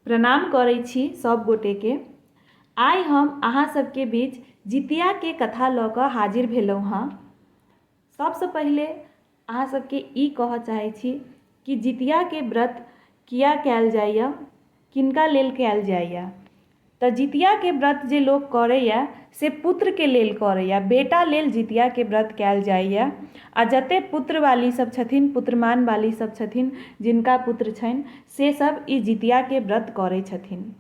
प्रणाम करै छी सभ गोटेके। आइ हम अहाँ सबके बीच जितियाके कथा लऽ कऽ हाजिर भेलहुँ हँ। सबसँ पहिले अहाँ सबके ई कहऽ चाहै छी कि जितियाके व्रत किया कयल जाइए, किनका लेल कयल जाइए। तऽ जितियाके व्रत जे लोक करैए से पुत्रके लेल करैए, बेटा लेल जितियाके व्रत कयल जाइए। आ जतेक पुत्रवाली सभ छथिन, पुत्रमानवाली सभ छथिन, जिनका पुत्र छनि से सभ ई जितियाके व्रत करै छथिन।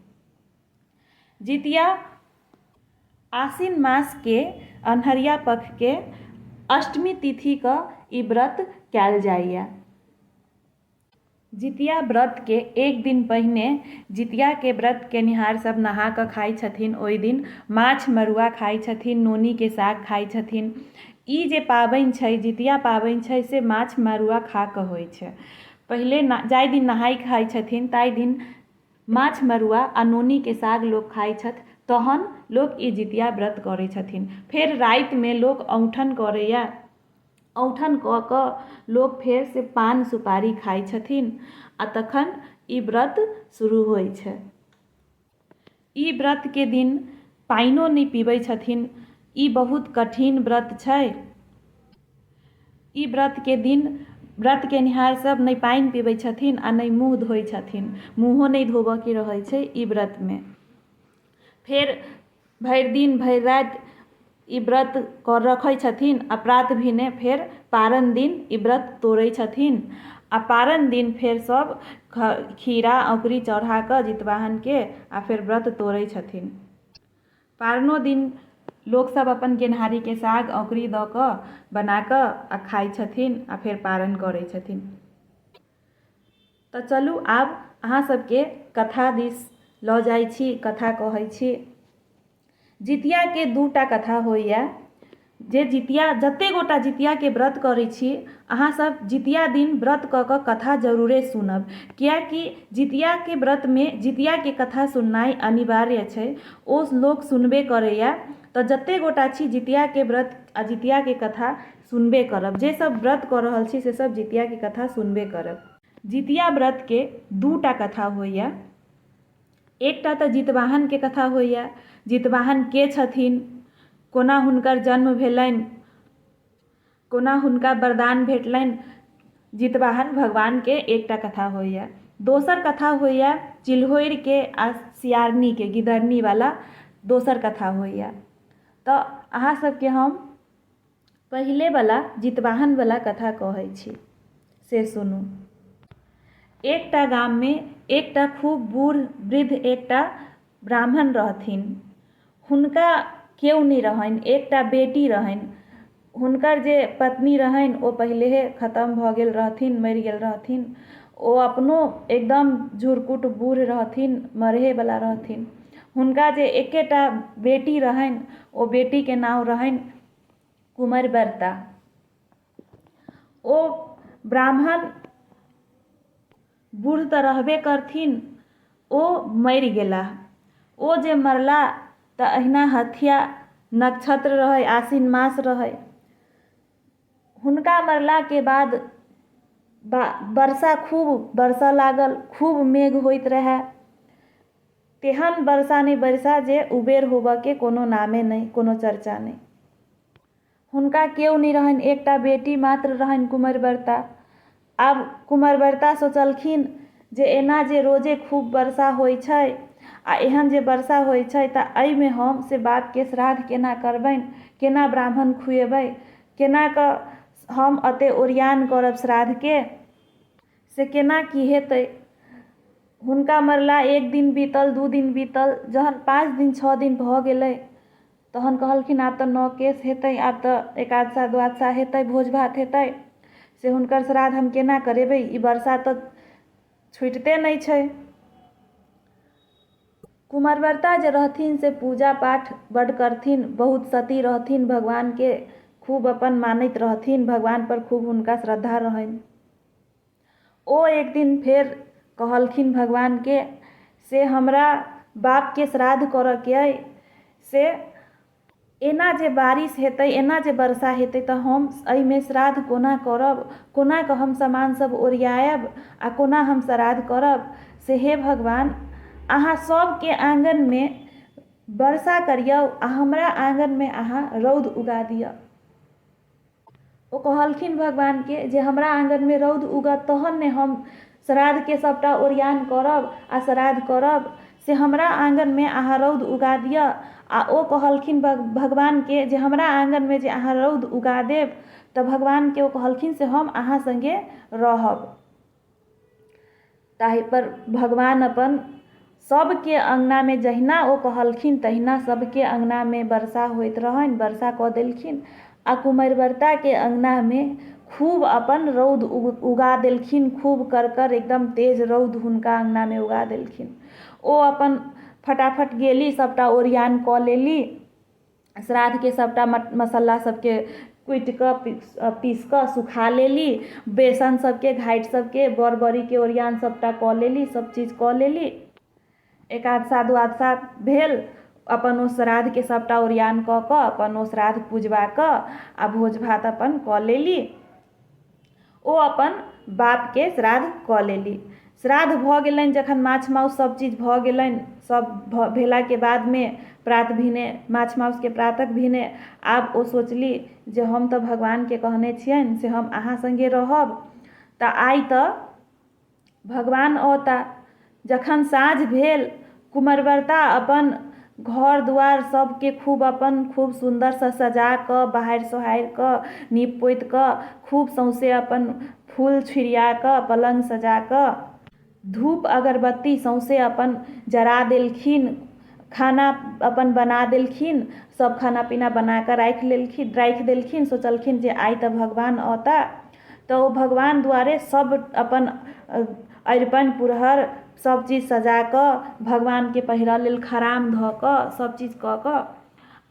जितिया आसिन मासके अन्हरिया पखके अष्टमी तिथिके ई व्रत कयल जाइए। जितिया व्रतके एक दिन पहिने जितियाके व्रत केनिहार सभ नहा कऽ खाइ छथिन। ओहि दिन माछ मड़ुआ खाइ छथिन, नोनीके साग खाइ छथिन। ई जे पाबनि छै, जितिया पाबनि छै, से माछ मड़ुआ खा कऽ होइ छै। पहिले जाहि दिन नहाइ खाइ छथिन ताहि दिन माछ मड़ुआ आ नोनीके साग लोक खाइ छथि, तहन लोक ई जितिया व्रत करै छथिन। फेर रातिमे लोक औँठन करैए। औँठन कऽ कऽ लोक फेर से पान सुपारी खाइ छथिन आ तखन ई व्रत शुरू होइ छै। ई व्रतके दिन पानिओ नहि पीबै छथिन। ई बहुत कठिन व्रत छै। ई व्रतके दिन व्रत केनिहार सभ नहि पानि पीबै छथिन आ नहि मुँह धोइ छथिन। मुँहो नहि धोबऽके रहै छै ई व्रतमे। फेर भरि दिन भरि राति ई व्रत रखै छथिन आ प्रात भेने फेर पारन दिन ई व्रत तोड़ै छथिन आ पारन दिन फेर सभ खीरा औंकुरी चढ़ाकऽ जितवाहनके आ फेर व्रत तोड़ै छथिन। पारनो दिन लोकसभ अपन गेनहारीके साग औंकुरी दऽ कऽ बनाकऽ आ खाइ छथिन आ फेर पारन करै छथिन। तऽ चलू आब अहाँ सबके कथा दिस लऽ जाइ छी, कथा कहै छी। जितियाके दूटा कथा होइए। जे जितिया जतेक गोटा जितियाके व्रत करै छी, अहाँ सब जितिया दिन व्रत कऽ कऽ कथा जरूरे सुनब, किएकि जितियाके व्रतमे जितियाके कथा सुननाइ अनिवार्य छै। ओ लोक सुनबे करैए। तऽ जतेक गोटा छी जितियाके व्रत आ जितियाके कथा सुनबे करब। जे सब व्रत कऽ रहल छी से सब जितियाके कथा सुनबे करब। जितिया व्रतके दूटा कथा होइए। एकटा तऽ जितवाहनके कथा होइए। जितवाहन के छथिन, कोना हुनकर जन्म भेलनि, कोना हुनका वरदान भेटलनि, जितवाहन भगवानके एकटा कथा होइए। दोसर कथा होइए चिल्होरिके आ सियारनीके, गिदरनीवला दोसर कथा होइए। तऽ अहाँ सबके हम पहिलेवला जितवाहनवला कथा कहै छी, से सुनू। एकटा गाममे एकटा खूब बूढ़ वृद्ध एकटा ब्राह्मण रहथिन। हुनका केओ नहि रहनि, एकटा बेटी रहनि। हुनकर जे पत्नी रहनि ओ पहिलेहे खतम भऽ गेल रहथिन, मरि गेल रहथिन। ओ अपनो एकदम झुरकुट बूढ़ रहथिन, मरहेवला रहथिन। हुनका जे एकेटा बेटी रहनि ओ बेटीके नाम रहनि कुमरबरता। ओ ब्राह्मण बूढ़ तऽ रहबे करथिन, ओ मरि गेलाह। ओ जे मरला तऽ अहिना हथिया नक्षत्र रहै, आसिन मास रहै। हुनका मरलाके बाद वर्षा खूब बरसऽ लागल, खूब मेघ होइत रहए। तेहन वर्षा नहि वर्षा जे उबेर होबऽके कोनो नामे नहि, कोनो चर्चा नहि। हुनका केओ नहि रहनि, एकटा बेटी मात्र रहनि कुमरबरता। आब कुमरबरता सोचलखिन जे एना जे रोजे खूब वर्षा होइ छै आ एहन जे वर्षा होइ छै तऽ एहिमे हम से बापके श्राद्ध केना करबनि, केना ब्राह्मण खुएबै, केना कऽ हम एतेक ओरियान करब श्राद्धके, से केना की हेतै। हुनका मरला एक दिन बीतल, 2 दिन बीतल, जहन 5 दिन 6 दिन भऽ गेलै तहन कहलखिन आब तऽ नओ केस हेतै, आब तऽ एकादशा द्वादशा हेतै, भोज भात हेतै, से हुनकर श्राद्ध हम केना करेबै, ई वर्षा तऽ छुटिते नहि छै। कुमरवर्ता जे रहथिन से पूजा पाठ बड्ड करथिन, बहुत सती रहथिन, भगवानके खूब अपन मानैत रहथिन, भगवानपर खूब हुनका श्रद्धा रहनि। ओ एक दिन फेर कहलखिन भगवानके से हमरा बापके श्राद्ध करऽके अइ, से एना जे बारिश हेतै, एना जे वर्षा हेतै तऽ हम एहिमे श्राद्ध कोना करब, कोना कऽ हम सामान सब ओरियाएब आ कोना हम श्राद्ध करब, से हे भगवान अहाँ सबके आँगनमे वर्षा करियौ आ हमरा आँगनमे अहाँ रौद उगा दिअ। ओ कहलखिन भगवानके जे हमरा आँगनमे रौद उगत तहन ने हम श्राद्धके सबटा ओरिआन करब आ श्राद्ध करब, से हमरा आँगनमे अहाँ रौद उगा दिअ। आ ओ कहलखिन भगवानके जे हमरा आँगनमे जे अहाँ रौद उगा देब तऽ भगवानके ओ कहलखिन से हम अहाँ सङ्गे रहब। ताहिपर भगवान अपन सबके अँगनामे जहिना ओ कहलखिन तहिना सबके अँगनामे वर्षा होइत रहनि, वर्षा कऽ देलखिन आ कुमरवर्ताके अँगनामे खूब अपन रौद उगा देलखिन, खूब कड़कड़ एकदम तेज रौद हुनका अँगनामे उगा देलखिन। ओ अपन फटाफट गेली, सबटा ओरिआन कऽ लेली, श्राद्धके सबटा मसल्ला सबके कुटिकऽ पीसिकऽ सुखा लेली, बेसन सबके घाटि सबके बड़ बड़ीके ओरिआन सबटा कऽ लेली, सब चीज कऽ लेली। एकादशा द्वादशा भेल, अपन ओ श्राद्धके सबटा ओरिआन कऽ कऽ अपन ओ श्राद्ध पुजबाकऽ आओर भोज भात अपन कऽ लेली। ओ अपन बापके श्राद्ध कऽ लेली। श्राद्ध भऽ गेलनि जखन माछ माउस सब चीज भऽ गेलनि, सब भेलाके बादमे प्रात भेने माछ माउसके प्रातक भेने आब ओ सोचली जे हम तऽ भगवानके कहने छियनि से हम अहाँ सङ्गे रहब, तऽ आइ तऽ भगवान औता। जखन साँझ भेल, कुमरवर्ता अपन घर दुआर सबके खूब अपन खूब सुन्दरसँ सजा कऽ बहारि सोहारि कऽ नीप पोति कऽ खूब सौँसे अपन फूल छिड़िया कऽ पलङ्ग सजा कऽ धूप अगरबत्ती सौँसे अपन जरा देलखिन, खाना अपन बना देलखिन, सब खाना पीना बना कऽ राखि लेलखिन, राखि देलखिन। सोचलखिन जे आइ तऽ भगवान औता, तऽ ओ भगवान दुआरे सब अपन अरिपन पुरहर सब चीज सजा कऽ भगवानके पहिरऽ लेल खराम धऽ कऽ सब चीज कऽ कऽ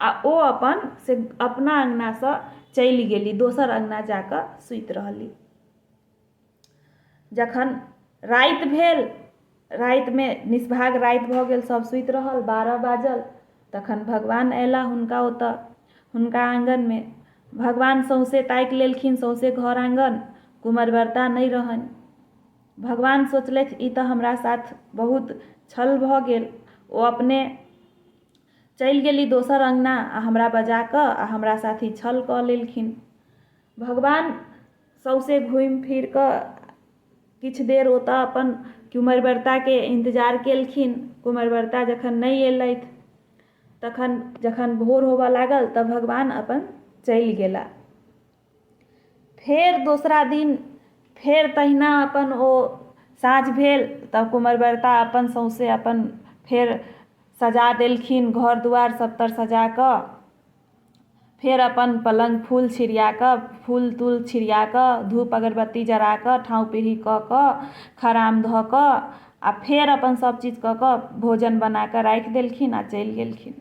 आ ओ अपन से अपना अङ्गनासँ चलि गेली, दोसर अङ्गना जा कऽ सुति रहली। जखन राति भेल, रातिमे निष्भाग राति भऽ गेल, सब सुति रहल, 12 बाजल, तखन भगवान अयला हुनका ओतऽ, हुनका आङ्गनमे। भगवान सौँसे ताकि लेलखिन, सौँसे घर आङ्गन, कुमरवर्ता नहि रहनि। भगवान सोचलथि ई तऽ हमरा साथ बहुत छल भऽ गेल, ओ अपने चलि गेली दोसर अङ्गना आ हमरा बजा कऽ आ हमरा साथ ई छल कऽ लेलखिन। भगवान सौँसे घुमि फिर कऽ किछु देर ओतऽ अपन कुमरवर्ताके इन्तजार केलखिन। कुमरवर्ता जखन नहि अयलथि तखन जखन भोर होबऽ लागल तऽ भगवान अपन चलि गेला। फेर दोसरा दिन फेर तहिना अपन ओ साँझ भेल तऽ कुमरवर्ता अपन सौँसे अपन फेर सजा देलखिन घर दुआरि सबतर सजा कऽ फेर अपन पलङ्ग फूल छिड़िया कऽ फूल तूल छिड़िया कऽ धूप अगरबत्ती जरा कऽ ठाँव पीढ़ी कऽ कऽ खराम धऽ कऽ आ फेर अपन सब चीज कऽ कऽ भोजन बना कऽ राखि देलखिन आ चलि गेलखिन।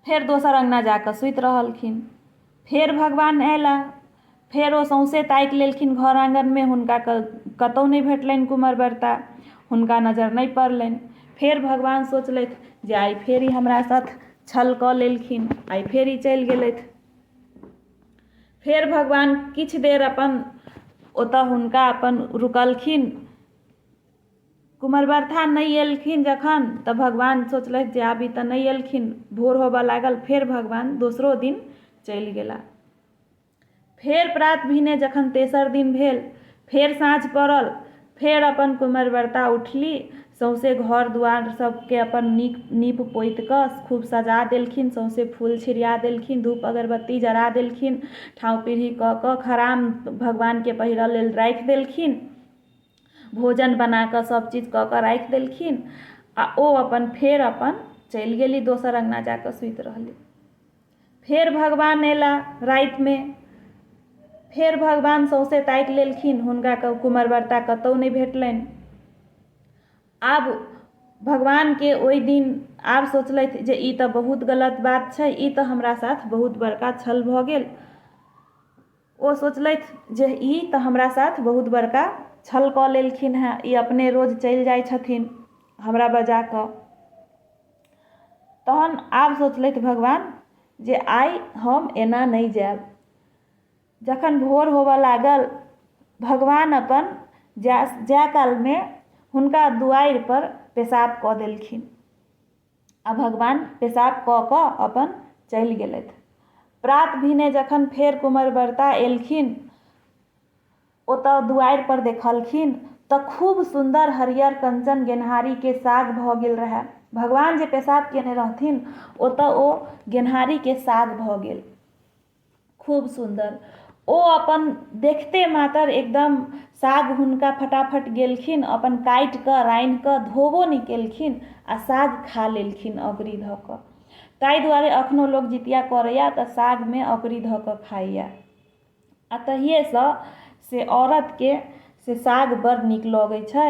फेर दोसर अङ्गना जा कऽ सुति रहलखिन। फेर भगवान अयला, फेर ओ सौँसे ताकि लेलखिन घर आङ्गनमे, हुनका कतहु नहि भेटलनि कुमरवर्ता, हुनका नजर नहि पड़लनि। फेर भगवान सोचलथि जे आइ फेर ई हमरा साथ छल कऽ लेलखिन, आइ फेर ई चलि गेलथि। फेर भगवान किछु देर अपन ओतऽ हुनका अपन रुकलखिन। कुमरवर्ता नहि एलखिन जखन तऽ भगवान सोचलथि जे आब ई तऽ नहि एलखिन, भोर होबऽ लागल, फेर भगवान दोसरो दिन चलि गेला। फेर प्रात भेने जखन तेसर दिन भेल, फेर साँझ पड़ल, फेर अपन कुमरवर्ता उठली, सौँसे घर दुआर सबके अपन नीक नीप पोति कऽ खूब सजा देलखिन, सौँसे फूल छिड़िया देलखिन, धूप अगरबत्ती जरा देलखिन, ठाँव पीढ़ी कऽ कऽ खराम भगवानके पहिरऽ लेल राखि देलखिन, भोजन बना कऽ सब चीज कऽ कऽ राखि देलखिन आ ओ अपन फेर अपन चलि गेली, दोसर अङ्गना जा कऽ सुति रहली। फेर भगवान अयला रातिमे, फेर भगवान सौँसे ताकि लेलखिन, हुनका कुमरवर्ता कतहु नहि भेटलनि। आब भगवानके ओहि दिन आब सोचलथि जे ई तऽ बहुत गलत बात छै, ई तऽ हमरा साथ बहुत बड़का छल भऽ गेल। ओ सोचलथि जे ई तऽ हमरा साथ बहुत बड़का छल कऽ लेलखिन हेँ, ई अपने रोज चलि जाइ छथिन हमरा बजा कऽ। तहन आब सोचलथि भगवान जे आइ हम एना नहि जायब। जखन भोर होबऽ लागल, भगवान अपन जाय कालमे हुनका दुआरिपर पेशाब कऽ देलखिन आ भगवान पेशाब कऽ कऽ अपन चलि गेलथि। प्रात भेने जखन फेर कुमरव्रता एलखिन, ओतऽ दुआरिपर देखलखिन तऽ खूब सुन्दर हरियर कंचन गेनहारीके साग भऽ गेल रहए। भगवान जे पेशाब कयने रहथिन ओतऽ ओ गेनहारीके साग भऽ गेल खूब सुन्दर। ओ अपन देखिते मातर एकदम साग हुनका फटाफट गेलखिन, अपन काटि कऽ रान्हि कऽ धोबो नहि केलखिन आ साग खा लेलखिन अकुरी धऽ कऽ। ताहि दुआरे एखनो लोक जितिया करैए तऽ सागमे अकुरी धऽ कऽ खाइए। आ तहिएसँ से औरतके से साग बड़ नीक लगै छै।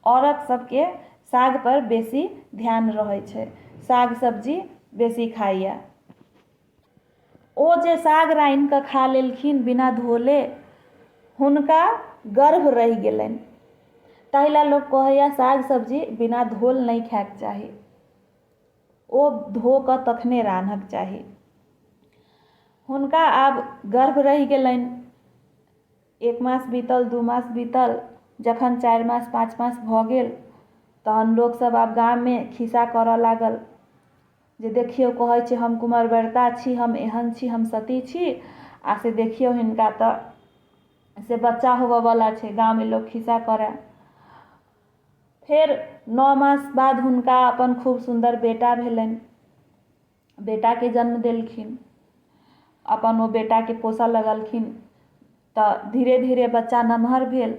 औरत सभके सागपर बेसी ध्यान रहै छै, साग सब्जी बेसी खाइए। ओ जे साग रान्हि कऽ खा लेलखिन बिना धोले, हुनका गर्भ रहि गेलनि। ताहि लए लोक कहैए साग सब्जी बिना धोल नहि खायके चाही, ओ धो कऽ तखने रान्हक चाही। हुनका आब गर्भ रहि गेलनि। एक मास बीतल, 2 मास बीतल, जखन 4 मास 5 मास भऽ गेल तहन लोकसभ आब गाममे खिस्सा करऽ लागल जे देखियौ कहै छै हम कुमरव्रता छी, हम एहन छी, हम सती छी, आ से देखियौ हिनका तऽ से बच्चा होबऽवला छै। गाममे लोक खिस्सा करए। फेर 9 मास बाद हुनका अपन खूब सुन्दर बेटा भेलनि। बेटाके जन्म देलखिन। अपन ओ बेटाके पोसऽ लगलखिन तऽ धीरे धीरे बच्चा नमहर भेल।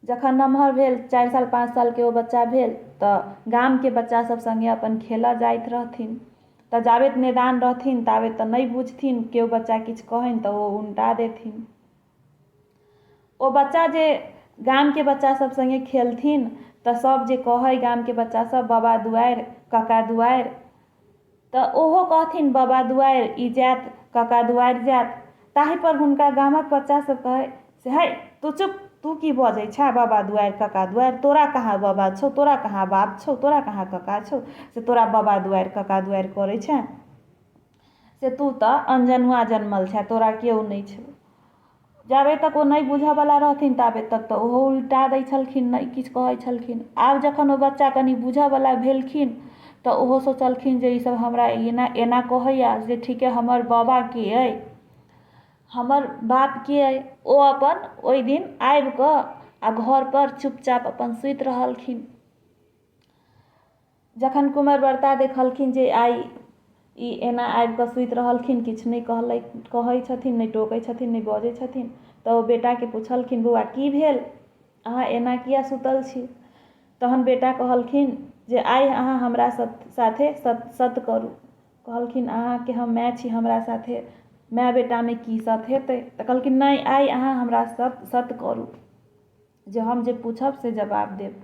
जखन नमहर भेल, 4 साल 5 सालके ओ बच्चा भेल, तऽ गामके बच्चा सभ सङ्गे अपन खेलऽ जाइत रहथिन। तऽ जाबेत मैदान रहथिन ताबे तऽ नहि बुझथिन, केओ बच्चा किछु कहनि तऽ ओ उनटा देथिन। ओ बच्चा जे गामके बच्चा सभ सङ्गे खेलथिन तऽ सभ जे कहै गामके बच्चा सभ बाबा दुआरि काका दुआरि, तऽ ओहो कहथिन बाबा दुआरि ई जायत, काका दुआरि जायत। ताहिपर हुनका गामक बच्चा सभ कहै से हइ तू चुप, तू की बजै छेँ बाबा दुआरि काका दुआरि, तोरा कहाँ बाबा छौ, तोरा कहाँ बाप छौ, तोरा कहाँ काका छौ से तोरा बाबा दुआरि काका दुआरि करै छेँ, से तू तऽ अनजनुआ जनमल छेँ, तोरा केओ नहि छौ। जाबे तक ओ नहि बुझऽवला रहथिन ताबे तक तऽ ओहो उल्टा दै छलखिन, नहि किछु कहै छलखिन। आब जखन ओ बच्चा कनि बुझऽवला भेलखिन तऽ ओहो सोचलखिन जे ईसब हमरा एना एना कहैए जे ठीके हमर बाबाके अइ, हमर बापके अइ। ओ अपन ओहि दिन आबिकऽ आओर घरपर चुपचाप अपन सुति रहलखिन। जखन कुमरव्रता देखलखिन जे आइ ई एना आबि कऽ सुति रहलखिन, किछु नहि कहलै कहै छथिन, नहि टोकै छथिन, नहि बजै छथिन, तऽ ओ बेटाके पुछलखिन बौआ की भेल, अहाँ एना किया सुतल छी? तहन बेटा कहलखिन जे आइ अहाँ हमरा साथे सत करू। कहलखिन अहाँके हम माय छी, हमरा साथे माय बेटामे की सत हेतै? तऽ कहलखिन नहि, आइ अहाँ हमरा सत करू, जे हम जे पूछब से जवाब देब।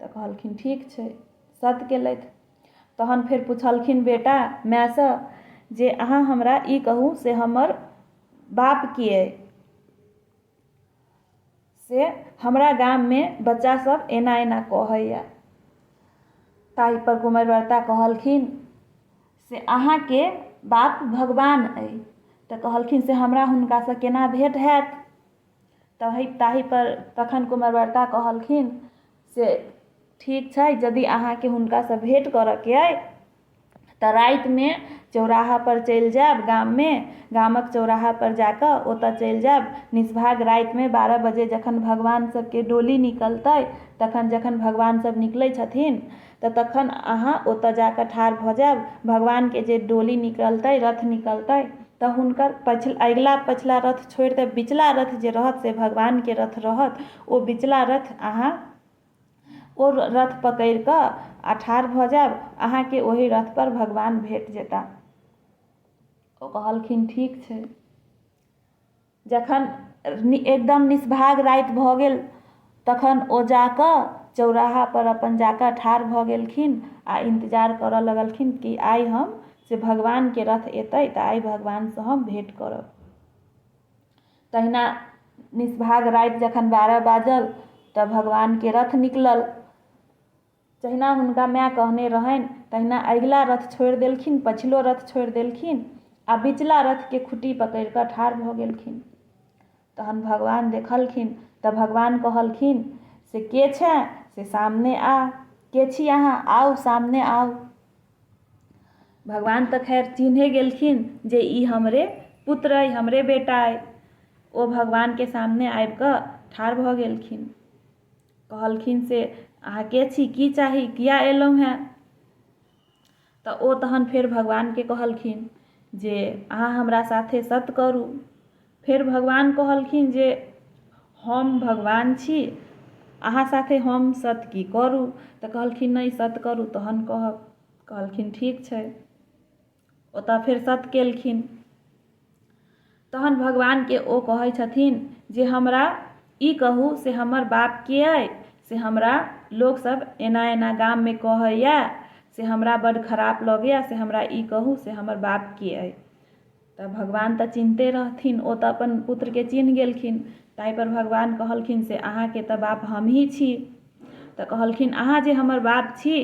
तऽ कहलखिन ठीक छै। सत केलथि। तहन फेर पुछलखिन बेटा मायसँ जे अहाँ हमरा ई कहू से हमर बाप के अइ, से हमरा गाममे बच्चासभ एना एना कहैए। ताहिपर कुमरव्रता कहलखिन से अहाँके बाप भगवान अइ। तऽ कहलखिन से हमरा हुनकासँ केना भेँट हैत? ताहिपर तखन कुमरव्रता कहलखिन से ठीक छै, यदि अहाँके हुनकासँ भेँट करऽके अइ तऽ रातिमे चौराहापर चलि जायब, गाममे गामक चौराहापर जा कऽ ओतय चलि जायब। निष्भाग रातिमे 12 बजे जखन भगवान सभके डोली निकलतै, तखन जखन भगवान सभ निकलै छथिन तऽ तखन अहाँ ओतय जा कऽ ठाढ़ भऽ जायब। भगवानके जे डोली निकलतै, रथ निकलतै, तऽ हुनकर अगिला पछिला रथ छोड़ि कऽ बिचला रथ जे रहत से भगवानके रथ रहत। ओ बिचला रथ अहाँ ओ रथ पकड़ि कऽ आ ठाढ़ भऽ जायब, अहाँके ओहि रथपर भगवान भेट जेता। ओ कहलखिन ठीक छै। जखन एकदम निष्भाग राति भऽ गेल तखन ओ जा कऽ चौराहापर अपन जा कऽ ठाढ़ भऽ गेलखिन आ इन्तजार करऽ लगलखिन कि आइ हम से भगवानके रथ एतै तऽ आइ भगवानसँ हम भेँट करब। तहिना निष्भाग राति जखन 12 बाजल तऽ भगवानके रथ निकलल। जहिना हुनका माय कहने रहनि तहिना अगिला रथ छोड़ि देलखिन, पछिलो रथ छोड़ि देलखिन आ बिचला रथके खुट्टी पकड़ि कऽ ठाढ़ भऽ गेलखिन। तहन भगवान देखलखिन तऽ भगवान कहलखिन से के छेँ? से सामने आ, के छी अहाँ, आउ सामने आउ। भगवान तऽ खैर चिन्हे गेलखिन जे ई हमरे पुत्र अइ, हमरे बेटा अइ। ओ भगवानके सामने आबिकऽ ठाढ़ भऽ गेलखिन। कहलखिन से अहाँ के छी, की चाही, किया एलहुँ हेँ? तऽ ओ तहन फेर भगवानके कहलखिन जे अहाँ हमरा साथे सत करू। फेर भगवान कहलखिन जे हम भगवान छी, अहाँ साथे हम सत की करू? तऽ कहलखिन नहि, सत करू तहन कहब। कहलखिन ठीक छै। ओतऽ फेर सत केलखिन। तहन भगवानके ओ कहै छथिन जे हमरा ई कहू से हमर बाप के अइ, से हमरा लोकसभ एना एना गाममे कहैए, से हमरा बड्ड खराप लगैए, से हमरा ई कहू से हमर बाप के अइ। तऽ भगवान तऽ चिन्हते रहथिन, ओ तऽ अपन पुत्रके चिन्ह गेलखिन। ताहिपर भगवान कहलखिन से अहाँके तऽ बाप हमही छी। तऽ कहलखिन अहाँ जे हमर बाप छी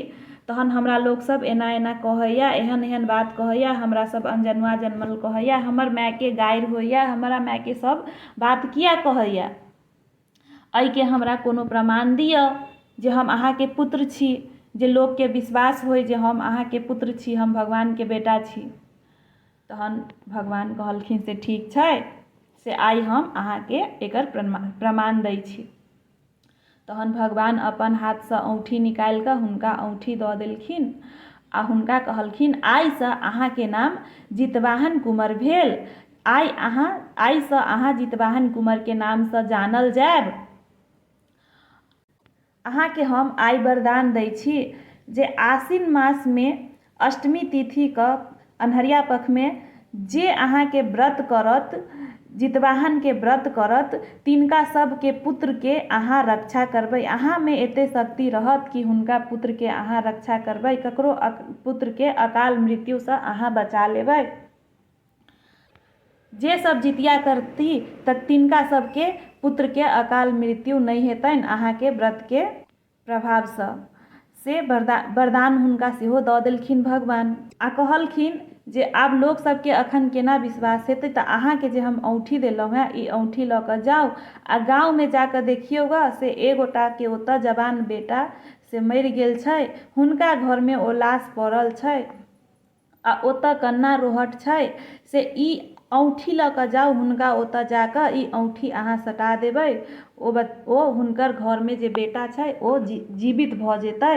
तहन हमरा लोकसभ एना एना कहैए, एहन एहन बात कहैए, हमरा सभ अनजनुआ जनमल कहैए, हमर मायके गारि होइए, हमरा मायके सभ बात किया कहैए? एहिके हमरा कोनो प्रमाण दिअ जे हम अहाँके पुत्र छी, जे लोकके विश्वास होइ जे हम अहाँके पुत्र छी, हम भगवानके बेटा छी। तहन भगवान कहलखिन से ठीक छै, से आइ हम अहाँके एकर प्रमाण दै छी। तहन भगवान अपन हाथसँ औँठी निकालि कऽ हुनका औँठी दऽ देलखिन आ हुनका कहलखिन आइसँ अहाँके नाम जितवाहन कुमर भेल। आइ अहाँ आइसँ अहाँ जितवाहन कुमरके नामसँ जानल जायब। अहाँके हम आइ वरदान दै छी जे आसिन मासमे अष्टमी तिथिके अन्हरिया पखमे जे अहाँके व्रत करत, जितवाहनके व्रत करत, तिनका सभके पुत्रके अहाँ रक्षा करबै। अहाँमे एते शक्ति रहत कि हुनका पुत्रके अहाँ रक्षा करबै, ककरो पुत्रके अकाल मृत्युसँ अहाँ बचा लेबै। जे सब जितिया करती तऽ तिनका सबके पुत्रके अकाल मृत्यु नहि हेतनि अहाँके व्रतके प्रभावसँ। से वरदान हुनका सेहो दऽ देलखिन भगवान आ कहलखिन जे आब लोक सबके अखन केना विश्वास हेतै, तऽ अहाँके जे हम औँठी देलहुँ हेँ ई औँठी लऽ कऽ जाउ आ गाँवमे जाकऽ देखियौ गऽ से एगोटाके ओतऽ जवान बेटा से मरि गेल छै, हुनका घरमे ओ लाश पड़ल छै आ ओतऽ कन्ना रोहट छै, से ई औँठी लऽ कऽ जाउ, हुनका ओतऽ जा कऽ ई औँठी अहाँ सटा देबै, ओ ओ हुनकर घरमे जे बेटा छै ओ जीवित भऽ जेतै।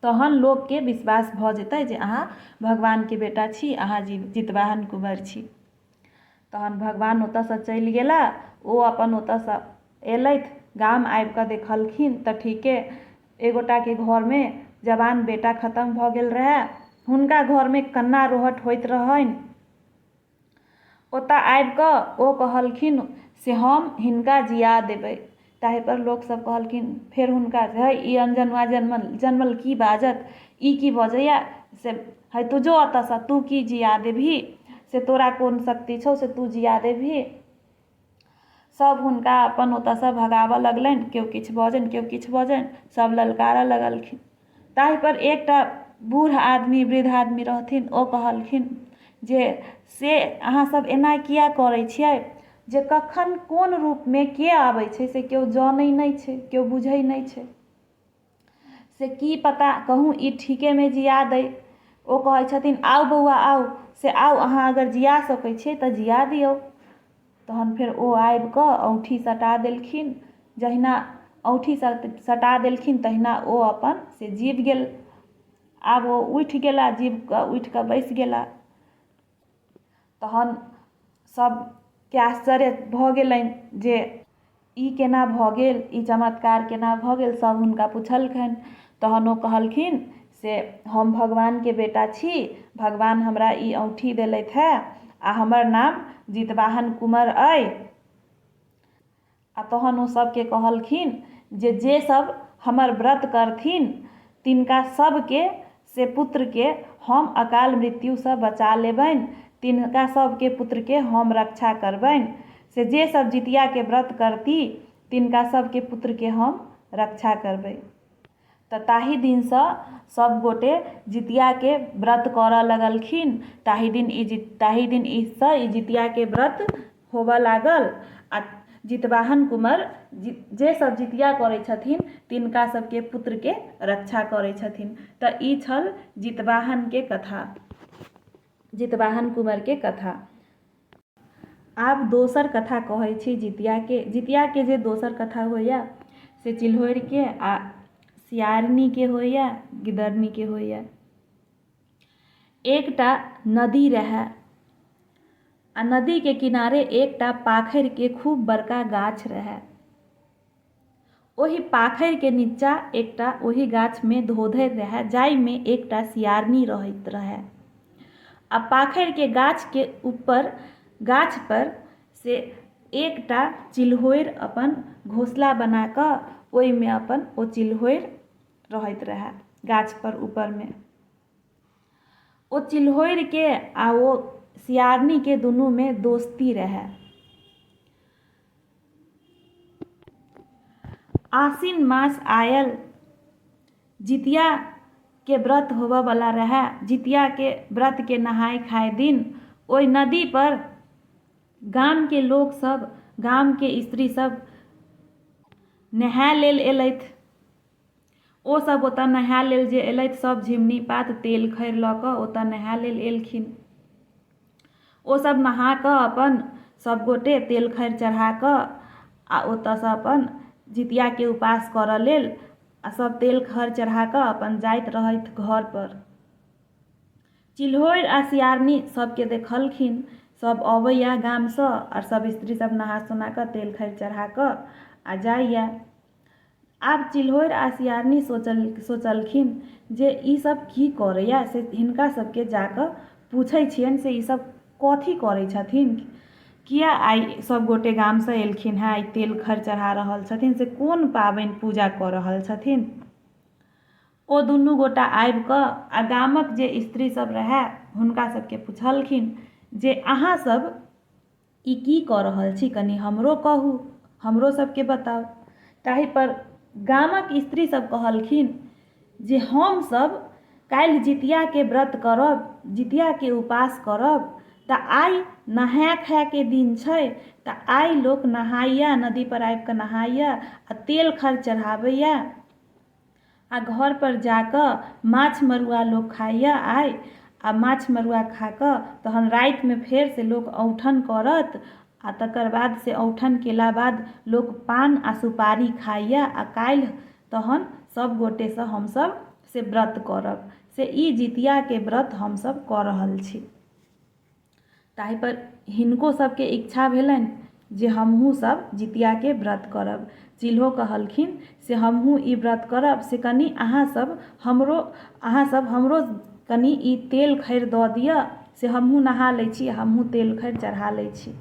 तहन लोकके विश्वास भऽ जेतै जे अहाँ भगवानके बेटा छी, अहाँ जितवाहन कुँवर छी। तहन भगवान ओतऽसँ चलि गेला। ओ अपन ओतऽसँ एलथि, गाम आबिकऽ देखलखिन तऽ ठीके एगोटाके घरमे जवान बेटा खतम भऽ गेल रहै, हुनका घरमे कन्ना रोहट होइत रहनि। ओतऽ आबिकऽ ओ कहलखिन से हम हिनका जिया देबै। ताहिपर लोकसभ कहलखिन फेर हुनका जे हइ ई अनजनुआ जनमल जनमल की बाजत, ई की बजैए से, हइ तू जो एतऽसँ, तू की जिया देबही, से तोरा कोन शक्ति छौ से तू जिया देबही? सभ हुनका अपन ओतऽसँ भगाबऽ लगलनि, केओ किछु बजनि, केओ किछु बजनि, सभ ललकारऽ लगलखिन। ताहिपर एकटा बूढ़ आदमी, वृद्ध आदमी रहथिन, ओ कहलखिन जे से अहाँसभ एना किया करै छियै? जे कखन कोन रूपमे के आबै छै से केओ जनै नहि छै, केओ बुझै नहि छै। से की पता कहूँ ई ठीकेमे जिया दै। ओ कहै छथिन आउ बौआ आउ, से आउ अहाँ अगर जिया सकै छियै तऽ जिया दियौ। तहन फेर ओ आबि कऽ औँठी सटा देलखिन। जहिना औँठी सटा देलखिन तहिना ओ अपन से जीब गेल। आब ओ उठि गेला, जीब कऽ उठि कऽ बैसि गेला। तहन सभके आश्चर्य भऽ गेलनि जे ई केना भऽ गेल, ई चमत्कार केना भऽ गेल। सभ हुनका पुछलखिन। तहन ओ कहलखिन से हम भगवानके बेटा छी, भगवान हमरा ई औँठी देलथि हेँ आ हमर नाम जितवाहन कुमर अइ। आ तहन ओ सभके कहलखिन जे जे सभ हमर व्रत करथिन तिनका सभके से पुत्रके हम अकाल मृत्युसँ बचा लेबनि, तिनका सभके पुत्रके हम रक्षा करबनि। से जे सभ जितियाके व्रत करती तिनका सभके पुत्रके हम रक्षा करबै। तऽ ताहि दिनसँ सभ गोटे जितियाके व्रत करऽ लगलखिन। ताहि दिन ई ताहि दिन ईसँ ई जितियाके व्रत होबऽ लागल। आ जितवाहन कुमर जे सब जितिया करै छथिन तिनका सबके पुत्रके रक्षा करै छथिन। तऽ ई छल जितवाहनके कथा, जितवाहन कुमरके कथा। आब दोसर कथा कहै छी जितियाके। जितियाके जे दोसर कथा होइए से चिल्होरिके आ सियारनीके होइए, गिदरनीके होइए। एकटा नदी रहै आ नदीके किनारे एकटा पाखरिके खूब बड़का गाछ रहै। ओहि पाखरिके निच्चा एकटा ओहि गाछमे धोधरि रहै जाहिमे एकटा सियारनी रहैत रहै आ पाखरिके गाछके ऊपर गाछपर से एकटा चिल्होरि अपन घोसला बना कऽ ओहिमे अपन ओ चिल्होरि रहैत रहै गाछपर ऊपरमे। ओ चिल्होरिके आ ओ सियारनीके दुनूमे दोस्ती रहै। आसिन मास आयल, जितियाके व्रत होबऽवला रहै। जितियाके व्रतके नहाय खाय दिन ओहि नदीपर गामके लोकसभ, गामके स्त्रीसभ नहाय लेल एलथि। ओसभ ओतऽ नहाय लेल जे एलथि सभ झिमनी पात तेल खैर लऽ कऽ ओतऽ नहाय लेल एलखिन। ओसभ नहा कऽ अपन सभगोटे तेल खैर चढ़ा कऽ आ ओतऽसँ अपन जितियाके उपास करऽ लेल आ सभ तेल खैर चढ़ा कऽ अपन जाइत रहथि घरपर। चिल्होरि आ सियारनी सभके देखलखिन। सभ अबैए गामसँ आओर सभ स्त्रीसभ नहा सोना कऽ तेल खैर चढ़ा कऽ आ जाइए। आब चिल्होरि आ सियारनी सोचलखिन जे ई सब की करैए से हिनका सबके जा कऽ पूछै छियनि से ई सब कथी करै छथिन, किया आइ सब गोटे गामसँ एलखिन हेँ, आइ तेल खर चढ़ा रहल छथिन, से कोन पाबनि पूजा कऽ रहल छथिन। ओ दुनू गोटा आबि कऽ आ गामक जे स्त्री सब रहए हुनका सबके पुछलखिन जे अहाँ सब ई की कऽ रहल छी, कनि हमरो कहू, हमरो सबके बताउ। ताहिपर गामक स्त्रीसभ कहलखिन जे हमसभ काल्हि जितियाके व्रत करब, जितियाके उपास करब, तऽ आइ नहाय खायके दिन छै, तऽ आइ लोक नहाइए, नदीपर आबिकऽ नहाइए आ तेल खर चढ़ाबैए आ घरपर जा कऽ माछ मड़ुआ लोक खाइए आइ। आ माछ मड़ुआ खा कऽ तहन रातिमे फेरसँ लोक औँठन करत आ तकर बाद से औँठन केला बाद लोक पान आ सुपारी खाइए आ काल्हि तहन सभ गोटेसँ हमसभ से व्रत करब, से ई जितियाके व्रत हमसभ कऽ रहल छी। ताहिपर हिनको सभके इच्छा भेलनि जे हमहूँ सभ जितियाके व्रत करब। चिल्हो कहलखिन से हमहूँ ई व्रत करब, से कनि अहाँसभ हमरो अहाँसभ हमरो कनि ई तेल खैर दऽ दिअ से हमहूँ नहा लै छी, हमहूँ तेल खैर चढ़ा लै छी।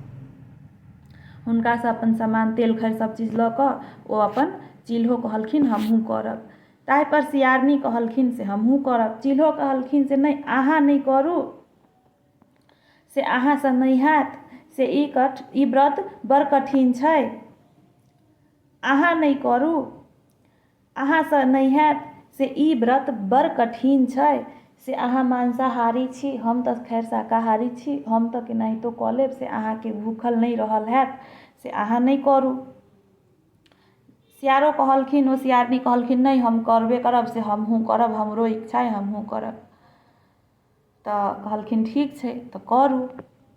हुनकासँ अपन सामान तेल खैर सभचीज लऽ कऽ ओ अपन चिल्हो कहलखिन हमहूँ करब। ताहिपर सियारनी कहलखिन से हमहूँ करब। चिल्हो कहलखिन से नहि, अहाँ नहि करू, से अहाँसँ नहि हैत, से ई व्रत बड़ कठिन छै, अहाँ नहि करू, अहाँसँ नहि हैत, से ई व्रत बड़ कठिन छै, से अहाँ मांसाहारी छी, हम तऽ खैर शाकाहारी छी, हम तऽ केनाहितो कऽ लेब, से अहाँके भूखल नहि रहल हैत, से अहाँ नहि करू। सियारो कहलखिन, ओ सियारनी कहलखिन नहि, हम करबे करब, से हमहूँ करब, हमरो इच्छा अइ, हमहूँ करब। तऽ कहलखिन ठीक छै तऽ करू।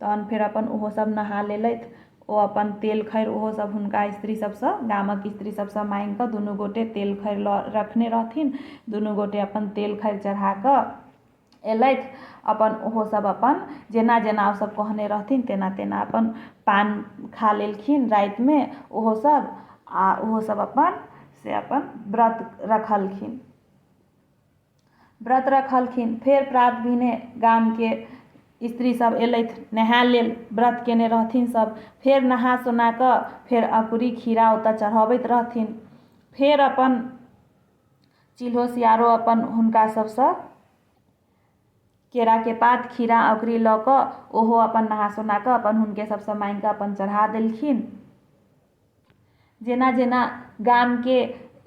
तहन फेर अपन ओहो सब नहा लेलथि। ओ अपन तेल खैर ओहो सब हुनका स्त्री सबसँ, गामक स्त्री सबसँ माँगि कऽ दुनू गोटे तेल खैर लऽ रखने रहथिन। दुनू गोटे अपन तेल खैर चढ़ा कऽ अयलथि। अपन ओहो सब अपन जेना जेना ओ सब कहने रहथिन तेना तेना अपन पान खा लेलखिन रातिमे ओहो सब आ ओहो सब अपन से अपन व्रत रखलखिन। व्रत रखलखिन। फेर प्रात भेने गामके स्त्री सब अयलथि नहाय लेल, व्रत कयने रहथिन सब। फेर नहा सोना कऽ फेर अकुरी खीरा ओतऽ चढ़बैत रहथिन। फेर अपन चिल्हो सियारो अपन हुनका सबसँ केराके पात खीरा अकुरी लऽ कऽ ओहो अपन नहा सोना कऽ अपन हुनके सबसँ माँगि कऽ अपन चढ़ा देलखिन। जेना जेना गामके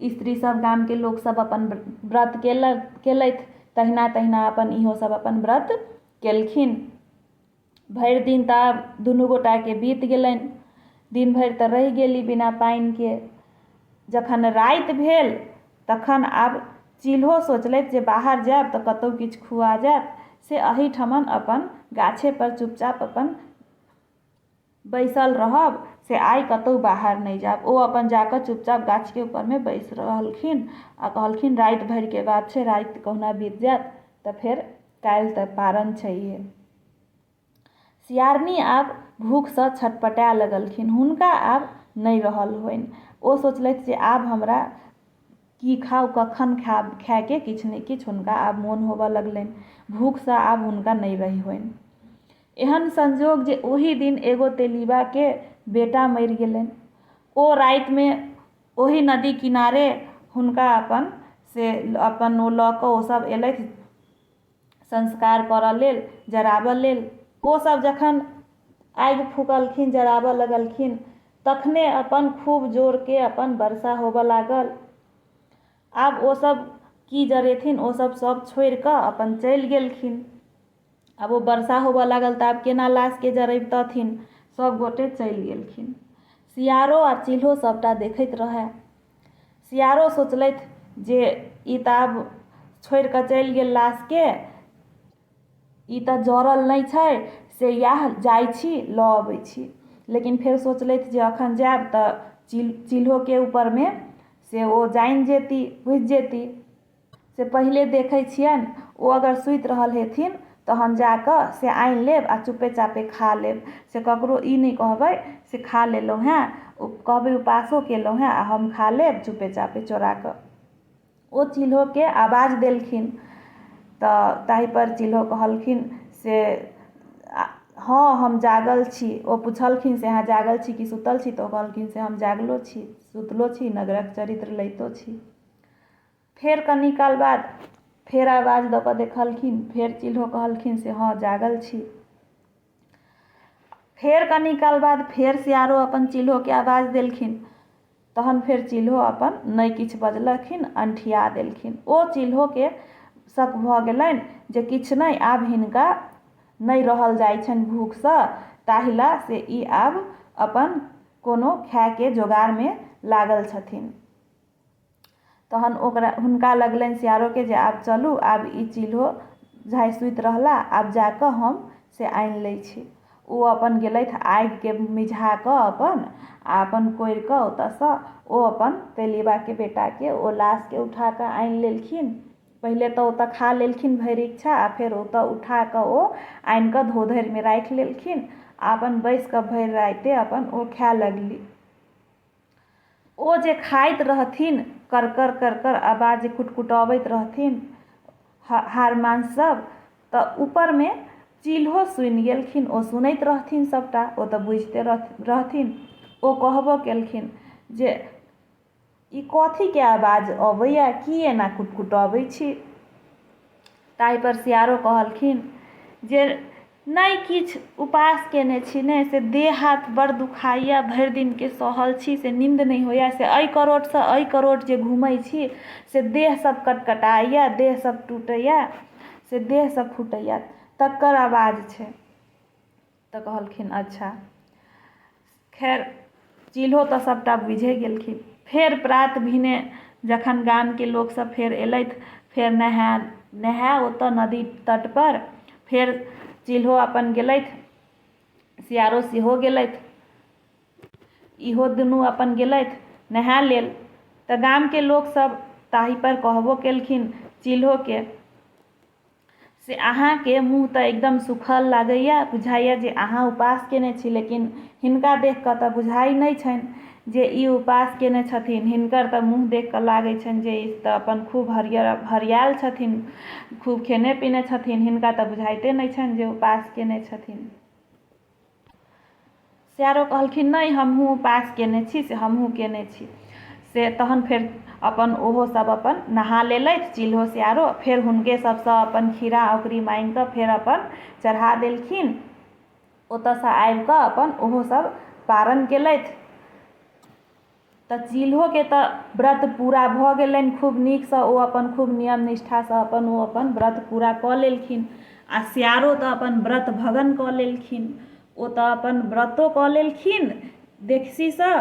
स्त्री सब, गामके लोकसब अपन व्रत केलथि तहिना तहिना अपन इहो सब अपन व्रत केलखिन। भरि दिन तऽ आब दुनू गोटाके बीत गेलनि। दिन भरि तऽ रहि गेली बिना पानिके। जखन राति भेल तखन आब चिल्हो सोचलथि जे बाहर जायब तऽ कतहु किछु खुआ जायत, से एहिठमन अपन गाछेपर चुपचाप अपन बैसल रहब, से आइ कतहु बाहर नहि जायब। ओ अपन जा कऽ चुपचाप गाछके ऊपरमे बैसि रहलखिन आ कहलखिन राति भरिके बात छै, राति कहुना बीत जायत तऽ फेर काल्हि तऽ पारन छैहे। सियारनी आब भूखसँ छटपटाए लगलखिन। हुनका आब नहि रहल होइन। ओ सोचलथि जे आब हमरा की खाउ, कखन खायब, खायके किछु ने किछु हुनका आब मोन होबऽ लगलनि। भूखसँ आब हुनका नहि रहि होइन। एहन संजोग जे ओही दिन एगो तेलीबाके बेटा मरि गेलनि। ओ रातिमे ओही नदी किनारे हुनका अपन से अपन ओ लऽ कऽ ओसभ अयलथि संस्कार करऽ लेल, जराबऽ लेल। ओसभ जखन आगि फूकलखिन, जराबऽ लगलखिन, तखने अपन खूब जोरके अपन वर्षा होबऽ लागल। आब ओसभ की जरेथिन, ओसभ सभ छोड़ि कऽ अपन चलि गेलखिन। आब ओ वर्षा होबऽ लागल तऽ आब केना लाशके जरैबतथिन, सभगोटे चलि गेलखिन। सियारो आ चिल्हो सभटा देखैत रहए। सियारो सोचलथि जे ई तऽ आब छोड़ि कऽ चलि गेल लाशके, ई तऽ जरल नहि छै, से इएह जाइ छी लऽ अबै छी। लेकिन फेर सोचलथि जे एखन जायब तऽ चिल्होके ऊपरमे से ओ जानि जेती, बुझि जेती। से पहिले देखै छियनि, ओ अगर सुति रहल हेथिन तहन जा कऽ से आनि लेब आ चुपे चापे खा लेब, से ककरो ई नहि कहबै से खा लेलहुँ हेँ। कहबै उपासो केलहुँ हेँ आ हम खा लेब चुपे चापे चोरा कऽ। ओ चिल्होके आवाज देलखिन तऽ ताहिपर चिल्हो कहलखिन से हँ हम जागल छी। ओ पुछलखिन से अहाँ जागल छी कि सुतल छी? तऽ ओ कहलखिन से हम जागलो छी, सुतलो छी, नगरक चरित्र लैतो छी। फेर कनी काल बाद फेर आवाज दऽ कऽ देखलखिन, फेर चिल्हो कहलखिन से हँ जागल छी। फेर कनी काल बाद फेर सियारो अपन चिल्होके आवाज देलखिन, तहन फेर चिल्हो अपन नहि किछु बजलखिन, अनठिया देलखिन। ओ चिल्होके शक भऽ गेलनि जे किछु नहि, आब हिनका नहि रहल जाइ छनि भूखसँ, ताहि लए से ई आब अपन कोनो खायके जोगारमे लागल छथिन। तहन ओकरा हुनका लगलनि सियारोके जे आब चलू, आब ई चिल्हो झाइ सुति रहला, आब जा कऽ हम से आनि लै छी। ओ अपन गेलथि आगिके मिझा कऽ अपन आ अपन कोरि कऽ ओतयसँ ओ अपन तेलीबाके बेटाके ओ लाशके उठा कऽ आनि लेलखिन। पहिले तऽ ओतय खा लेलखिन भरि इच्छा आ फेर ओतय उठा कऽ ओ आनि कऽ धोधरिमे राखि लेलखिन आ अपन बैसि कऽ भरि राति अपन ओ खाए लगली। ओ जे खाइत रहथिन, करकर करकर आवाज जे कुटकुटबैत रहथिन हाड़ मांस सब, तऽ ऊपरमे चिल्हो सुनि गेलखिन। ओ सुनैत रहथिन सबटा, ओ तऽ बुझिते रहथिन। ओ कहबो केलखिन जे ई कथीके आवाज अबैए, की एना कुटकुटबै छी? ताहिपर सियारो कहलखिन जे नहि किछु उपास कयने छी ने, से देह हाथ बड़ दुखाइए, भरि दिनके सहल छी, से नीन्द नहि होइए, से एहि करोटसँ एहि करोट जे घूमै छी से देहसभ कटकटाइए, देहसभ टूटैए, से देहसभ फूटैए, तकर आवाज छै। तऽ कहलखिन अच्छा। खैर चिल्हो तऽ सभटा बुझिए गेलखिन। फेर प्रात भेने जखन गामके लोकसभ फेर अयलथि, फेर नहाय नहाय ओतय नदी तटपर फेर चिल्हो अपन गेलथि, सियारो सेहो गेलथि, इहो दुनू अपन गेलथि नहाय लेल। तऽ गामके लोकसभ ताहिपर कहबो केलखिन चिल्होके से अहाँके मुँह तऽ एकदम सूखल लागैए, बुझाइए जे अहाँ उपास कयने छी, लेकिन हिनका देखि कऽ तऽ बुझाइ नहि छनि जे ई उपास कयने छथिन। हिनकर तऽ मुँह देखि कऽ लागै छनि जे ई तऽ अपन खूब हरियर हरियाएल छथिन, खूब खेने पीने छथिन, हिनका तऽ बुझाइते नहि छनि जे उपास कयने छथिन। सियारो कहलखिन नहि, हमहूँ उपास कयने छी, से हमहूँ कयने छी। से तहन फेर अपन ओहो सब अपन नहा लेलथि चिल्हो सियारो। फेर हुनके सबसँ अपन खीरा औकरी माँगि कऽ फेर अपन चढ़ा देलखिन। ओतऽसँ आबि कऽ अपन ओहो सब पारन केलथि। तऽ चिल्होके तऽ व्रत पूरा भऽ गेलनि खूब नीकसँ। ओ अपन खूब नियम निष्ठासँ अपन ओ अपन व्रत पूरा कऽ लेलखिन आ सियारो तऽ अपन व्रत भगन कऽ लेलखिन। ओ तऽ अपन व्रतो कऽ लेलखिन। देखसीसँ